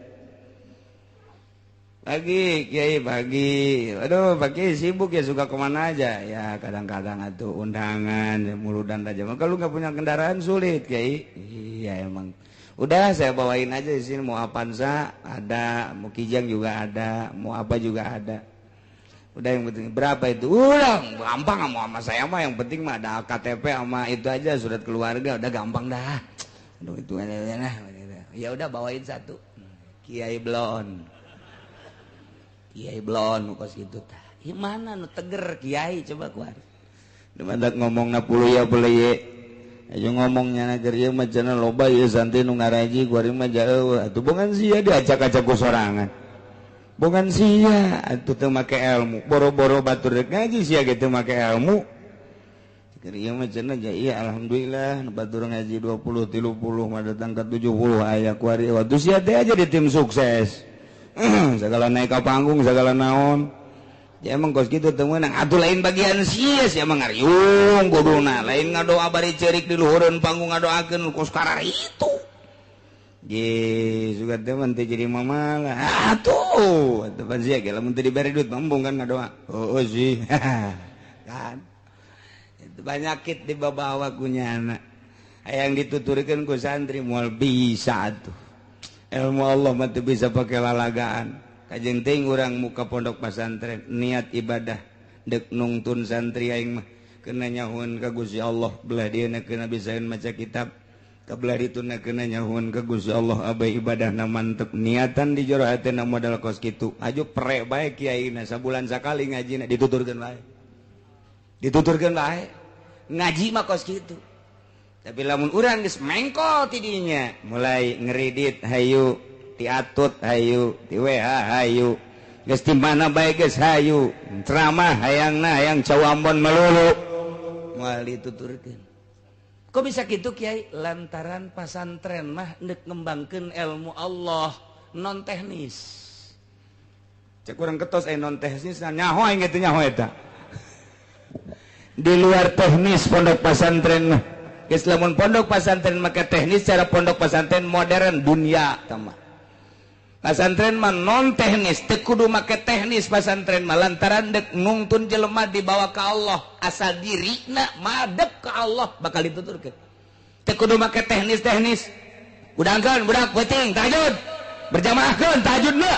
Pagi, Kiai, pagi. Aduh, pagi sibuk ya, suka kemana aja. Ya, kadang-kadang atuh undangan, muludan aja. Kalau nggak punya kendaraan sulit, Kiai. Iya, emang. Udah, saya bawain aja di sini. Mau Avanza ada, mau Kijang juga ada, mau apa juga ada. Udah yang penting berapa itu? Udah, gampang mau sama saya mah. Yang penting mah ada KTP sama itu aja, surat keluarga. Udah gampang dah. Aduh, itu aja. Ya udah bawain satu. Kiai Blon. Kiai Blon kos gitu tah. Ieu mana nu teger kiai coba kuar. Dumadak ngomongna puluh ya boleh ye. Ayo ngomongnya na keur ieu mah cenah loba ieu santri nu ngaraji kuari mah jauh. Atuh bongan sia diacak-acak ku sorangan. Bongan sia atuh teu make ilmu. Boro-boro batur rek ngaji sia ge teu make ilmu. Keur ieu mah cenah ja ieu alhamdulillah nu batur ngaji 20 30 mah datang ka 70 aya kuari. Atuh sia teh aja di tim sukses. Segala naik ke panggung segala naon ya emang kos gitu teu meunang atuh lain bagian sia sia mah ngariung kuduna lain ngadoa bari ceurik di luhureun panggung ngadoakeun kos karar itu ge sugan teh mun teu jadi mamalah atuh atuh pan sia ge lamun teu dibere duit mah embung kan ngadoa oh sih kan itu banyakit dibawa ku nyana hayang dituturkeun ku santri moal bisa atuh. Ilmu Allah mah teu bisa pakai lalagaan. Kajeng teuing urang muka pondok pesantren niat ibadah deuk nungtun santri aing mah kena nyahueun ka Gusti Allah belah dieuna kena bisaeun maca kitab ka belah dituna kena nyahueun ka Gusti Allah abai ibadahna mantep niatan di jero hatena modal kos kitu aju pre bae kiaina sabulan sakali ngajina dituturkeun bae dituturkeun bae ngaji mah kos kitu. Tapi lamun urang geus mengkol tidinya mulai ngeridit hayu tiatut hayu ti WH hayu geus di mana bae geus hayu ceramah hayangna hayang cau Ambon melulu moal dituturkeun. Kok bisa kitu Kiai? Lantaran pasantren mah deuk ngembangkeun ilmu Allah non teknis. Cek urang ketos non teknis nyaho aing kitu nyaho eta. Di luar teknis pondok pasantren mah. Geus lamun pondok pasantren maka teknis cara pondok pasantren modern dunia tama. Pasantren mah non teknis teu kudu make teknis pasantren mah lantaran deuk nungtun jelema dibawa ka Allah asal dirina madep ka Allah bakal dituturkeun. Teu kudu make teknis-teknis. Udangkeun budak peuting tahajud. Berjamaahkeun tahajudna.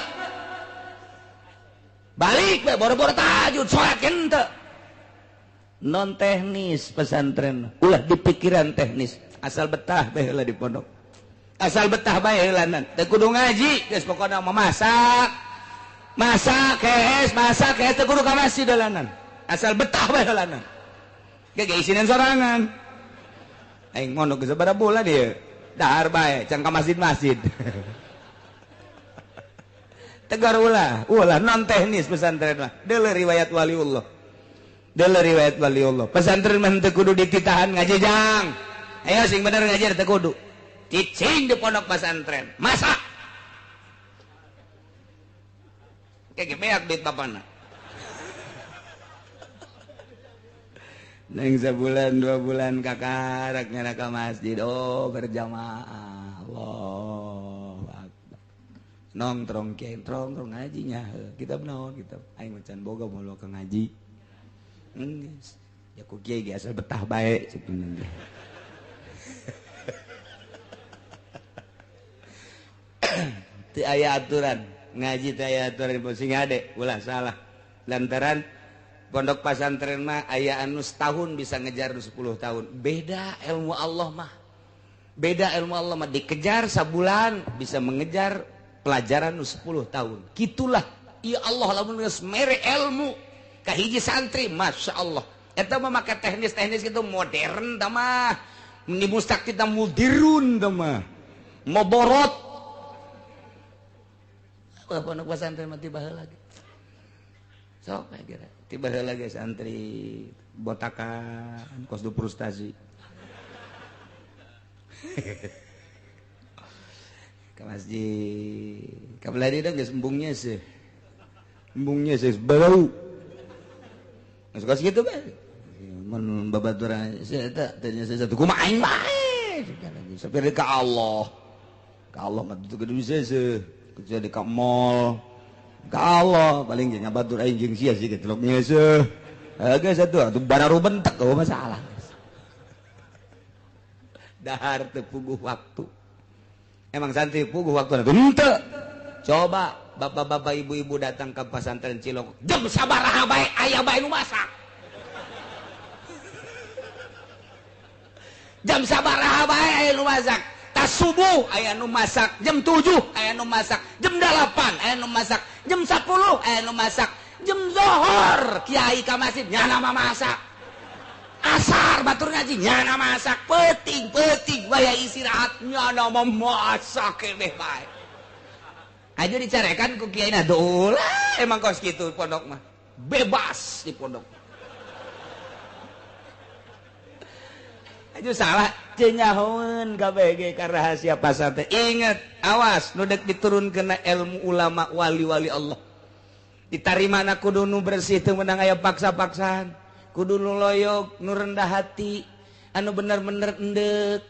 Balik we boro-boro tahajud salat henteu. Non teknis pesantren ulah dipikiran teknis asal betah bae heula di pondok asal betah bae heulanan teu kudu ngaji geus pokona mah masak masak kees teu kudu ka masjid heulanan asal betah bae heulanan ge ge isinan sorangan aing mondok geus sabaraha bulan ieu dahar bae can ka masjid-masjid tegar ulah ulah non teknis pesantren mah deuleu riwayat waliullah. Deuleu riwayat waliullah. Pesantren mah teu kudu dititahan ngaji jang. Ayo sing bener ngaji teu kudu. Cicing di pondok pesantren. Masak. Kayak beak duit bapana. Neng sebulan 2 bulan kakarak nyana ka masjid, oh berjamaah. Allahu akbar. Nongtrong kiai trong trong ngajinya. Kitab naon kitab aing macan boga moal ka ngaji. Geus. Ya ku kiai ge asal betah bae cek ge. Teu aya aturan ngaji teu aya aturan sing ade ulah salah. Lantaran pondok pasantren mah aya anu setahun bisa ngejar 10 tahun. Beda ilmu Allah mah. Beda ilmu Allah mah dikejar sabulan bisa mengejar pelajaran 10 tahun. Kitulah ya Allah lamun geus mere ilmu ka hiji santri Masya Allah. Eta mah make teknis-teknis gitu modern tah mah. Ni mustak kita mudirun tah mah. Moborot. Wah pondok pesantren mah tiba heula ge. Sok kira tiba heula ge santri botakan kos du frustasi. Ka masjid. Ka belah dieu geus embungnya sih. Embungnya sih bau. Geus kos kitu bae. Mun babaturan saya eta teh satu kumaha aing bae. Sampai ka Allah. Ka Allah mah teu kudu bisa seuh. Kecuali ka mall. Ka Allah paling jeung ngabatur aing jeung sia sih getelok nyeuseuh. Geus atuh atuh bararu bentek eueuh masalah. Dahar teu puguh waktu. Emang santri puguh waktu henteu. Coba bapak-bapak ibu-ibu datang ke pesantren Cilok jam sabaraha bae aya bae nu masak. Jam sabaraha bae aya nu masak. Tas subuh aya nu masak, jam 7 aya nu masak, jam 8 aya nu masak, jam 10 aya nu masak, jam zohor kiai ka masjid nyana mah masak. Asar batur ngaji nyana masak, peuting-peuting waya istirahat nyana mah masak keneh bae. Aja dicarekan ku kiai na dolah emang kos kitu pondok mah. Bebas di pondok. Aja salah cenyahoeun kabeh ka rahasia pasantren. Ingat, awas nu deuk diturunkeun ilmu ulama wali-wali Allah. Ditarimana kudu nu bersih teu meunang aya paksa-paksaan. Kudu nu loyok, nu rendah hati, anu bener-bener endeuk.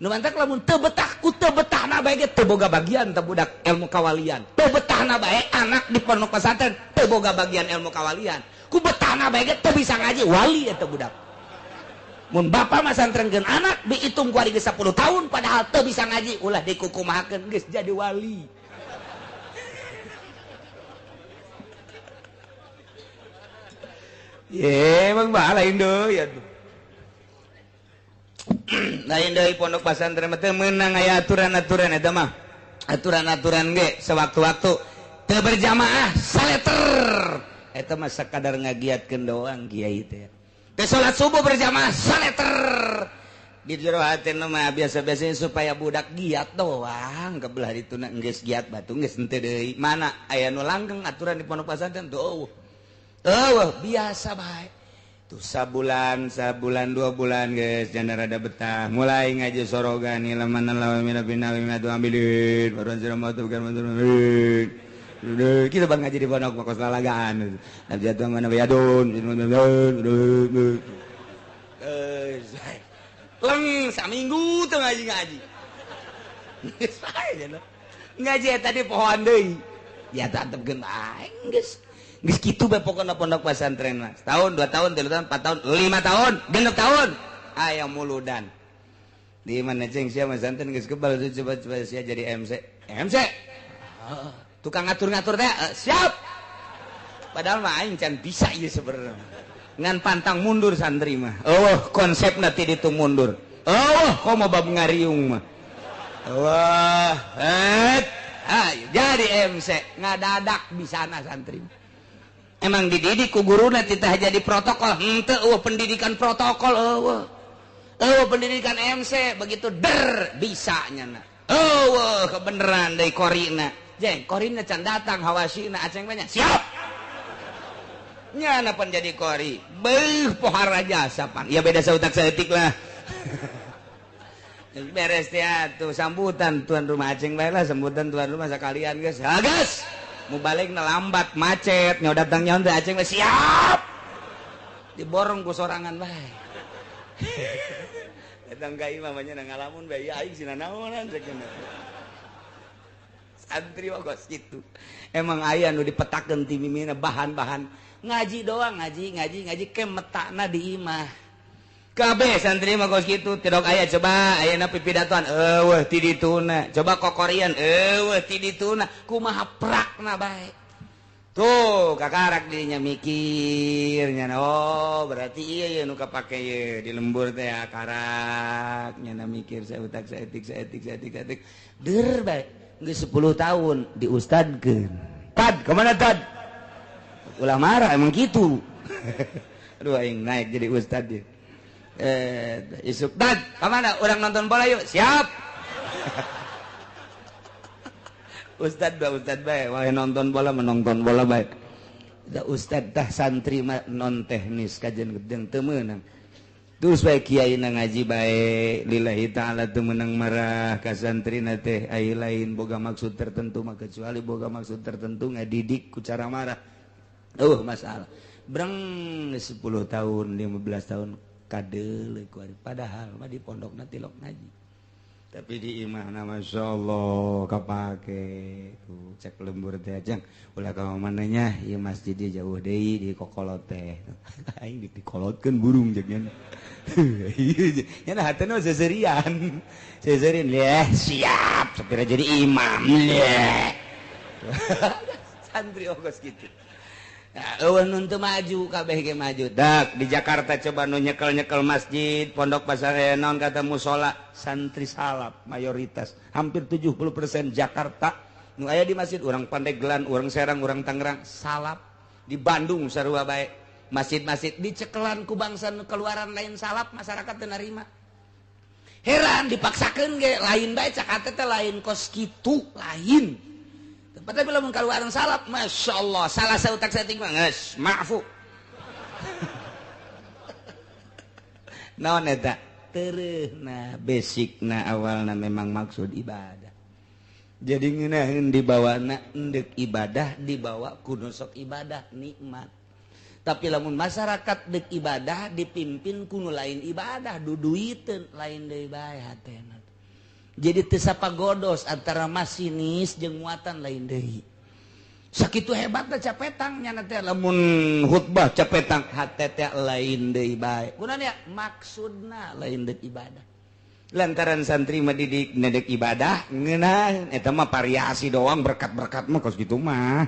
Nu mantak lamun teu betah ku teu betahna bae ge teu boga bagian teu budak ilmu kawalian. Teu betahna bae anak di pondok pesantren teu boga bagian ilmu kawalian. Ku betahna bae ge teu bisa ngaji wali eta budak. Mun bapak masantrenkeun anak dihitung ku ari geus 10 tahun padahal teu bisa ngaji ulah dikukumahakeun geus jadi wali. Ye emang bah lain deui atuh. Lain deui pondok pesantren mah teu meunang aya aturan-aturan eta mah. Aturan-aturan ge sewaktu-waktu teu berjamaah saleter. Eta mah sakadar ngagiatkeun doang kiai teh. Teu salat subuh berjamaah saleter. Di jero hatena mah biasa-biasanya supaya budak giat doang kebelah dituna geus giat batu geus henteu deui. Mana aya nu langgeng aturan di pondok pesantren tuh. Eueuh biasa bae. Tuh sabulan, sabulan 2 bulan geus janda rada betah. Mulai ngaji sorogan ilaman lawa mina bina tu ambilin. Baruan sira matu bukan mantur. Kita bang ngaji di pondok mah kos lalagaan. Nabi jatuh mana bayadun. Leng saminggu teu ngaji-ngaji. Geus bae cenah. Ngaji eta di pohoan deui. Ya tetepkeun bae geus. Geus kitu bae pokona pondok pesantren mah. Setahun, 2 tahun, 3 tahun, 4 tahun, 5 tahun, 6 tahun. Aya muludan. Di mana ceng sia masantren geus kebal coba-coba sia jadi MC. MC. Tukang ngatur-ngatur teh siap. Padahal mah aing can bisa ieu sebenarnya. Ngan pantang mundur santri mah. Oh, konsepna ti ditu mundur. Oh, komo bab ngariung mah. Wah, ayo jadi MC ngadadak bisana santri. Emang dididik ku guruna titah jadi protokol. Henteu eueuh pendidikan protokol eueuh. Eueuh pendidikan MC begitu der bisa nyana. Eueuh kebeneran deui korina. Jeng, korina can datang hawasina aceng banyak. Siap. Nyana pan jadi kori. Beuh pohara jasa pan. Ya beda sautak saeutik lah. Beres teh atuh sambutan tuan rumah aceng bae lah sambutan tuan rumah sakalian geus. Ha geus. Mubaligna lambat macet nyaho datang nyaho teh Aceng siap. Diborong ku sorangan bae. Datang ka imah mah nya ngalamun bae aing sina naonan cek. Santri mah kos kitu. Emang aya nu dipetakeun ti mimina bahan-bahan ngaji doang ngaji ngaji ngaji ke metakna di imah. Kabeh santri mah kos kitu tidak aya coba ayeuna pipidatoan eueuh ti dituna. Coba kokorian eueuh ti dituna kumaha prakna bae. Tuh kakarak dirinya mikirnya oh berarti iya ya nu kapake ye di lembur teh karak nya mikir saya utak saeutik saeutik saeutik saeutik der bae geus 10 tahun diustadkeun. Tad kemana tad? Ulah marah emang gitu. Aduh aing naik jadi ustad dia. Isuk tad kemana orang nonton bola yuk siap. Ustad ba ustad bae wae nonton bola menonton bola bae. Da ustad tah santri mah non teknis kajian gedeng teu meunang. Terus bae kiai na ngaji bae lillahi ta'ala teu meunang marah ka santrina teh ai lain boga maksud tertentu mah kecuali boga maksud tertentu ngadidik ku cara marah. Masalah. Breng 10 tahun 15 tahun kadeuleuh ku ari padahal mah di pondokna tilok ngaji. Tapi di imahna Masya Allah kapake tuh cek lembur teh ajang ulah ka mananya ieu masjid dia jauh deui di kokolot teh aing dikolotkeun burung jeung nya nya hatena seserian seserian leh siap sapira jadi imam leh santri ogos kitu. Eueuh nu teu maju kabeh ge maju. Dak di Jakarta coba nu nyekel-nyekel masjid, pondok pasar naon kata musola, santri salaf mayoritas hampir 70% Jakarta nu aya di masjid urang Pandeglang, urang Serang, urang Tangerang salaf. Di Bandung sarua bae. Masjid-masjid dicekelan ku bangsa nu keluaran lain salaf masyarakat teu narima. Heran dipaksakeun ge lain bae cak teh lain kos kitu lain. Tapi lamun kaluaran salaf, Masya Allah, salah sautak saeutik mah geus maafu. Naon eta? Tereuhna basicna awalna memang maksud ibadah. Jadi ngeunaheun dibawana endek ibadah dibawa ku nu sok ibadah nikmat. Tapi lamun masyarakat dek ibadah dipimpin ku nu lain ibadah duduiteun lain deui bae hatena. Jadi teu sapagodos antara masinis jeung muatan lain deui. Sakitu hebatna capetang nya teh lamun khutbah capetang hate teh lain deui bae. Kunaon ya maksudna lain deuk ibadah. Lantaran santri mah didik nedek ibadah ngeunah eta mah variasi doang berkat-berkat mah kos kitu mah.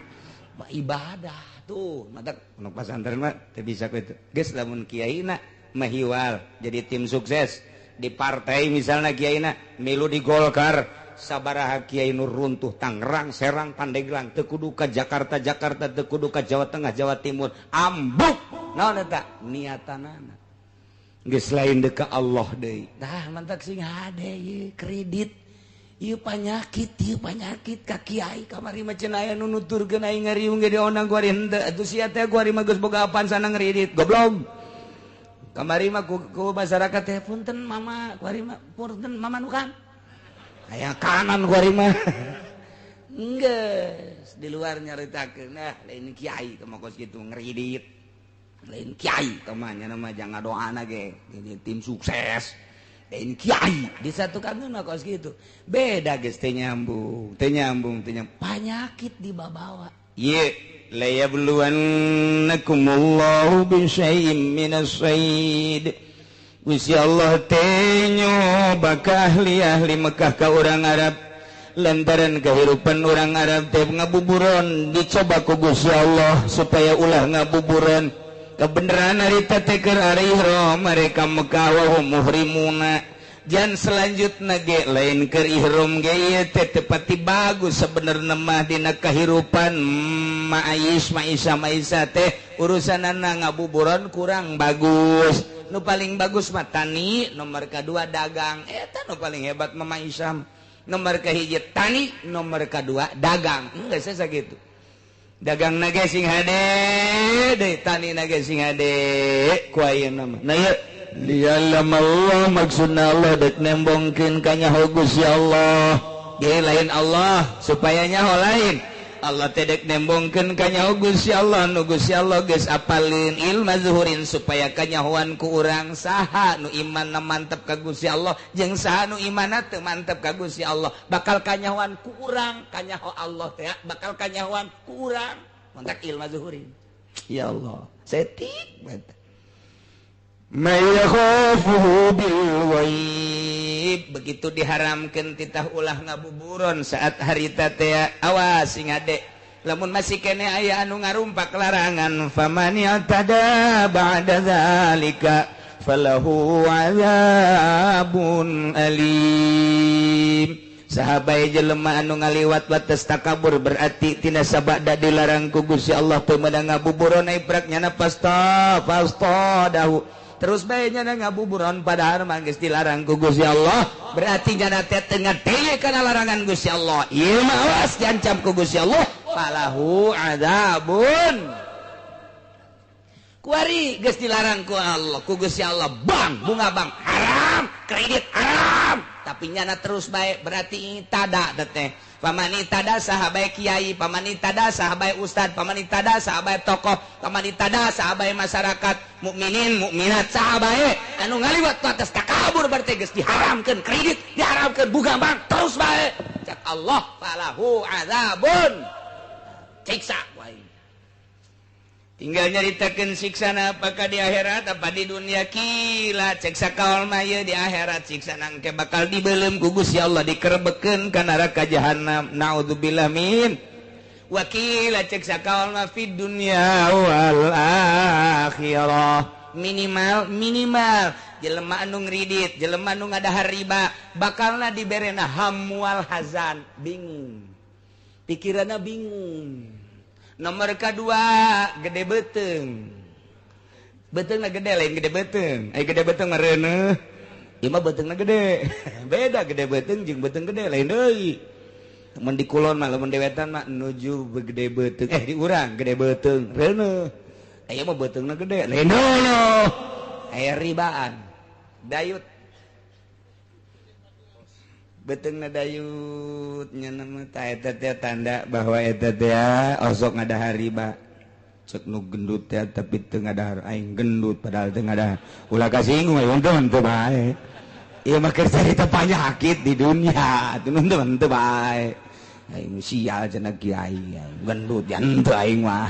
Ibadah tuh matak pondok pesantren mah teu bisa kitu. Geus lamun kiaina mahiwal jadi tim sukses. Di partai misalnya kiaina milu di Golkar sabaraha kiai nu runtuh Tangerang Serang Pandeglang teu kudu ka Jakarta Jakarta teu kudu ka Jawa Tengah Jawa Timur ambuk naon eta niatanana geus lain deuk ka Allah deui tah mantak sing hade ieu kredit ieu penyakit ka kiai kamari mah cenah aya nu nuturkeun aing ngariung ge diondang ku ari henteu atuh sia teh ku ari mah geus boga apaan sana ngredit goblok. Kamari mah ku masyarakat teh punten mama kuari mah punten mama nu kan aya kanan kuari mah geus di luar nyaritakeun nah lain kiai teh mah kos kitu ngridit lain kiai teh mah nya mah jangan doana ge jadi tim sukses lain kiai disatukan mah kos kitu beda geus teh nyambung teh nyambung teh nyambung panyakit dibabawa ieu layabluwannakumullahu bisyai'im minas sayd. Gusti Allah teh nyoba ka ahli-ahli Mekah ka urang Arab lantaran kehidupan urang Arab teh ngabuburon dicoba ku Gusti Allah supaya ulah ngabuburon kebenaran harita teh keur ari ihram mereka Mekah wa hum muhrimuna. Jan selanjutna ge lain keur ihram ge ieu teh tepati bagus sebenarna mah dina kahirupan maais maisa maisa teh urusanana ngabuburon kurang bagus. Nu paling bagus mah tani, nomor kadua dagang eta nu paling hebat mah maisa. Nomor kahiji tani, nomor kadua dagang. Geus sakitu. Dagang na ge sing hade deui, tani na ge sing hade ku ayeuna mah. Nah ieu lialam Allah maksudna Allah dek nembongkeun ka nyaho Gusti Allah. Ge lain Allah supaya nyaho lain. Allah teh dek nembongkeun kanyaho Gusti Allah nu Gusti Allah geus apalin ilma zuhurin supaya kanyahoan ku urang saha nu imanna mantep ka Gusti Allah jeung saha nu imanna teu mantep ka Gusti Allah bakal kanyahoan ku urang kanyaho Allah teh bakal kanyahoan ku urang mantak ilma zuhurin. Ya Allah setik banget. May yakhafuhu bil ghaib begitu diharamkeun titah ulah ngabuburon saat harita teh awas sing ade lamun masih kene aya anu ngarumpak larangan faman yatada ba'da zalika falahu azabun alim. Sahabai jelema anu ngaliwat batas takabur berarti tina sabada dilarang ku Gusti Allah teu meunang ngabuburon iprak nyana pasta pasta dahu terus bae nyana ngabuburon padahal mah geus dilarang ku Gusti Allah berarti nyana teh teu ngadeye kana larangan Gusti Allah ieu mah awas diancam ku Gusti Allah falahu adzabun. Kuari geus dilarang ku Allah ku Gusti Allah bang bunga bang haram kredit haram tapi nyana terus baik berarti tada teh pamani tada saha bae kiai pamani tada saha bae ustad pamani tada saha bae tokoh pamani tada saha bae masyarakat mukminin mukminat saha bae anu ngaliwat atas takabur berarti geus diharamkeun kredit diharamkeun bunga bang terus bae cak Allah falahu azabun siksa wae. Tinggal nyaritakeun siksana apakah di akhirat apa di dunia kila cek sakaol mah ieu di akhirat siksana engke bakal dibeuleum ku Gusti Allah dikerebekeun ka neraka jahanam naudzubillah min wa kila cek sakaol mah fid dunya wal akhirah minimal minimal jelema anu ngridit jelema anu ngadahar riba bakalna diberena hamwal hazan bingung pikiranna bingung. Nomor kedua gede beteng betengna gede lain gede beteng ai gede beteng mah reuneuh ieu mah betengna gede beda gede beteng jeung beteng gede lain deui mun di kulon mah lamun dewetan mah nuju gede beteng di urang gede beteng reuneuh aya mah betengna gede lain deui aya ribaan dayut betengna dayut nya mah ta eta teh tanda bahwa eta teh osok ngadahar riba cek nu gendut teh tapi teu ngadahar aing gendut padahal teu ngadahar ulah kasinggung aing teu teu bae ieu mah keur carita panyakit di dunia teu teu bae aing sial cenah kiai gendut ya henteu aing mah.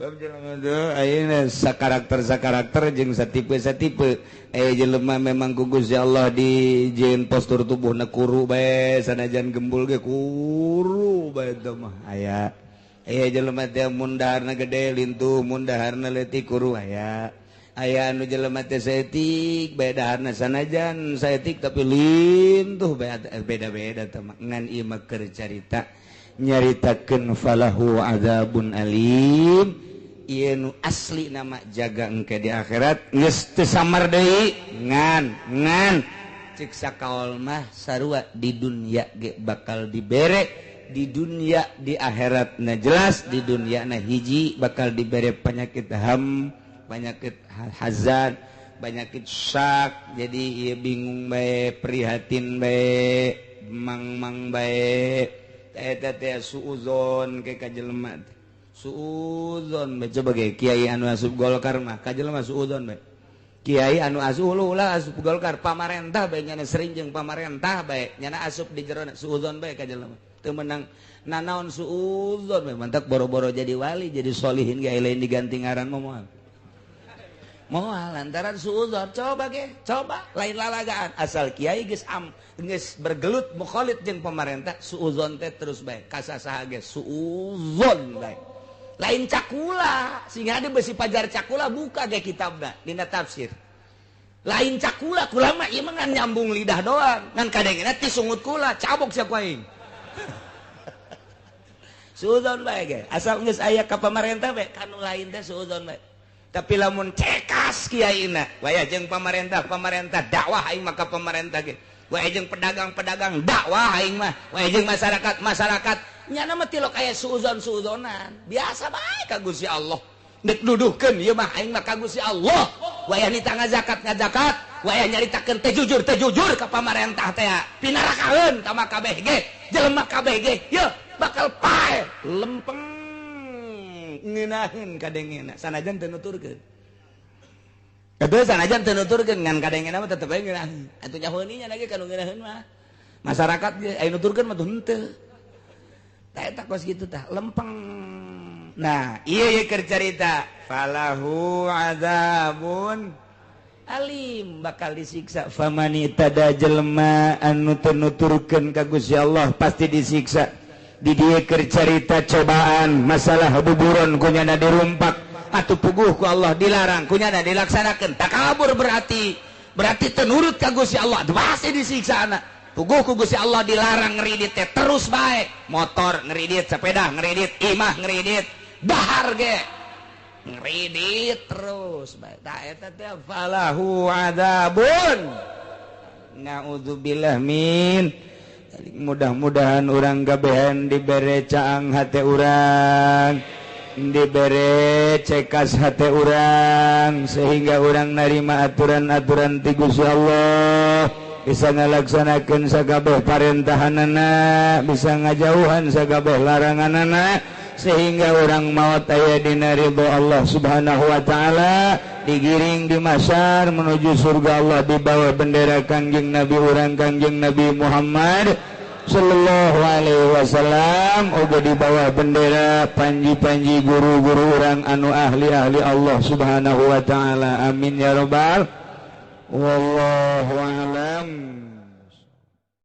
Bab jelema teh ayeuna sakarakter-sakarakter jeung satipe-satipe jelema memang ku Gusti Allah dijieun postur tubuhna kuru bae sanajan gembul ge kuru bae teh mah aya jelema teh mun daharna gede lintuh mun daharna leutik kuru aya aya anu jelema teh saeutik bae daharna sanajan saeutik tapi lintuh bae beda-beda teh mah ngan ieu mah keur carita nyaritakeun falahu adzabun alim. Ieu nu asli nama jaga engke di akhirat geus teu samar deui ngan ngan cek sakaol mah sarua di dunia ge bakal dibere di dunia di akhirat na jelas di dunia na hiji bakal dibere penyakit ham penyakit hazan penyakit syak jadi ieu bingung bae prihatin bae mang-mang bae eta teh suuzon ke ka jelema suuzon bae coba ge kiai anu asup Golkar mah ka jelema suuzon bae kiai anu asup ulah asup Golkar pamarentah bae nyana sering jeung pamarentah bae nyana asup di jerona suuzon bae ka jelema teu meunang nanaon suuzon bae mantak boro-boro jadi wali jadi solihin ge lain diganti ngaran mah moal moal lantaran suuzon coba ge coba lain lalagaan asal kiai geus am geus bergelut mukhalid jeung pamarentah suuzon teh terus bae kasasaha ge suuzon bae lain cakula sehingga ada besi pajar cakula buka ge kitabna dina tafsir lain cakula kula mah ieu mah ngan nyambung lidah doang ngan kadengena ti sungut kula cabok sia ku aing suuzon bae ge asal geus aya ka pamarentah bae kanu lain teh suuzon bae tapi lamun cekas kiaina waya jeung pamarentah pamarentah dakwah aing mah ka pamarentah ge waya jeung pedagang-pedagang dakwah aing mah waya jeung masyarakat masyarakat nyana mah tilok aya suuzon-suuzonan biasa bae ka Gusti Allah dek duduhkeun ieu mah aing mah ka Gusti Allah wayah nita ngazakat ngazakat Wayah nyaritakeun teh jujur ka pamarentah teh pinarakaeun ka kabeh ge jelema kabeh ge yeuh bakal paeh lempeng ngeunaheun kadengena sanajan teu nuturkeun. Atuh sanajan teu nuturkeun ngan kadengena mah tetep bae ngeunaheun. Atuh nyahoeun nya lagi kanu ngeunaheun mah. Masyarakat ge aya nuturkeun mah tuh henteu. Tah eta kos kitu tah lempeng. Nah, ieu ye keur carita falahu adzabun alim bakal disiksa famani tada jelema anu teu nuturkeun ka Gusti Allah pasti disiksa. Di dieu keur carita cobaan masalah buburon kunyana dirumpak atuh puguh ku Allah dilarang kunyana dilaksanakeun takabur berarti teu nurut ka Gusti Allah pasti disiksa anak. Puguh ku Gusti Allah dilarang ngeridit teh terus bae motor ngeridit sepeda ngeridit imah ngeridit dahar ge ngeridit terus bae tah eta teh falahu adzabun naudzubillah min. Mudah-mudahan urang gabehan dibere caang hate urang, dibere cekas hate urang sehingga urang narima aturan-aturan ti Gusti Allah, bisa ngalaksanakeun sakabeh parentahanana, bisa ngajauhan sakabeh laranganana sehingga orang maut aya dina ridho Allah Subhanahu wa taala, digiring di mahsyar menuju surga Allah di bawah bendera Kangjeng Nabi urang Kangjeng Nabi Muhammad sallallahu alaihi wasallam, oge di bawah bendera panji-panji guru-guru urang anu ahli-ahli Allah Subhanahu wa taala. Amin ya rabbal wallahu alam.